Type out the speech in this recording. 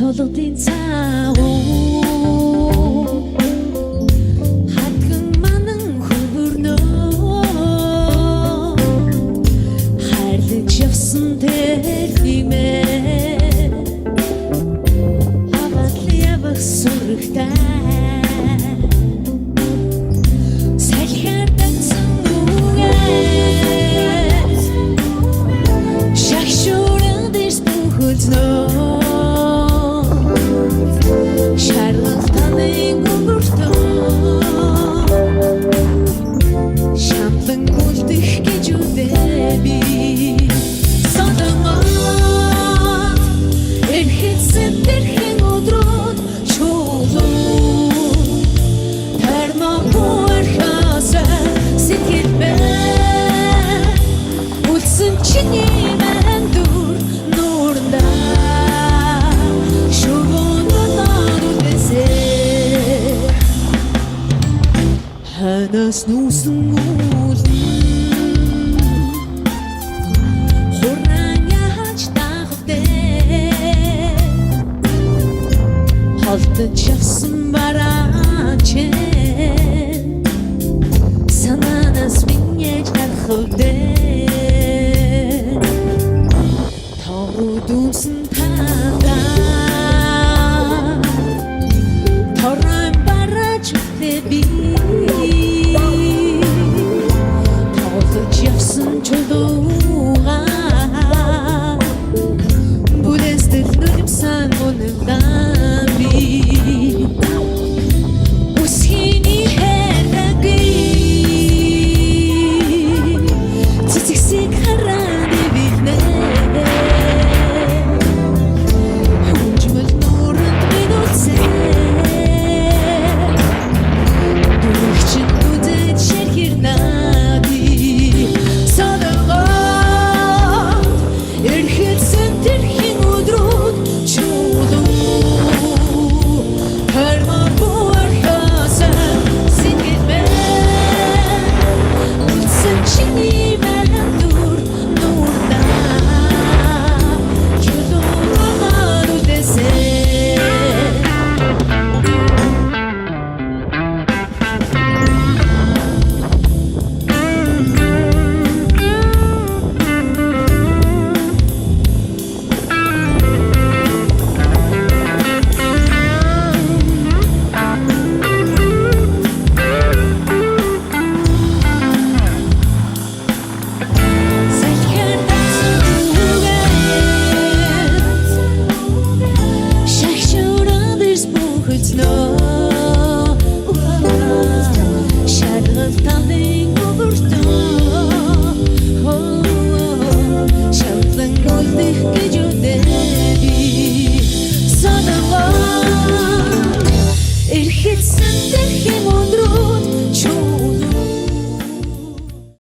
Чуулгын цаа хатган манан хөвөрнөө хайрлаж явсан тэр химээ аваад явах сүрхтэй салхиар дагсан үгээс шагшууран дэс бүхэлзнөө шаргал таныг өнгөртөө шамлан үлдэх гэж үдээ би содомод эрхэд сэтэрхэн өдрүүд чулуу тармаагүй архасаа сэтгэл бай үлдсэн чиний мандур нуурандаа шувуун дотоод үлдээсэй ханаас нүүсэн үлэн хураан яаж даах вэ холдож явсан бараач санаанаас минь яаж гарах вэ тоогууд үнсэн.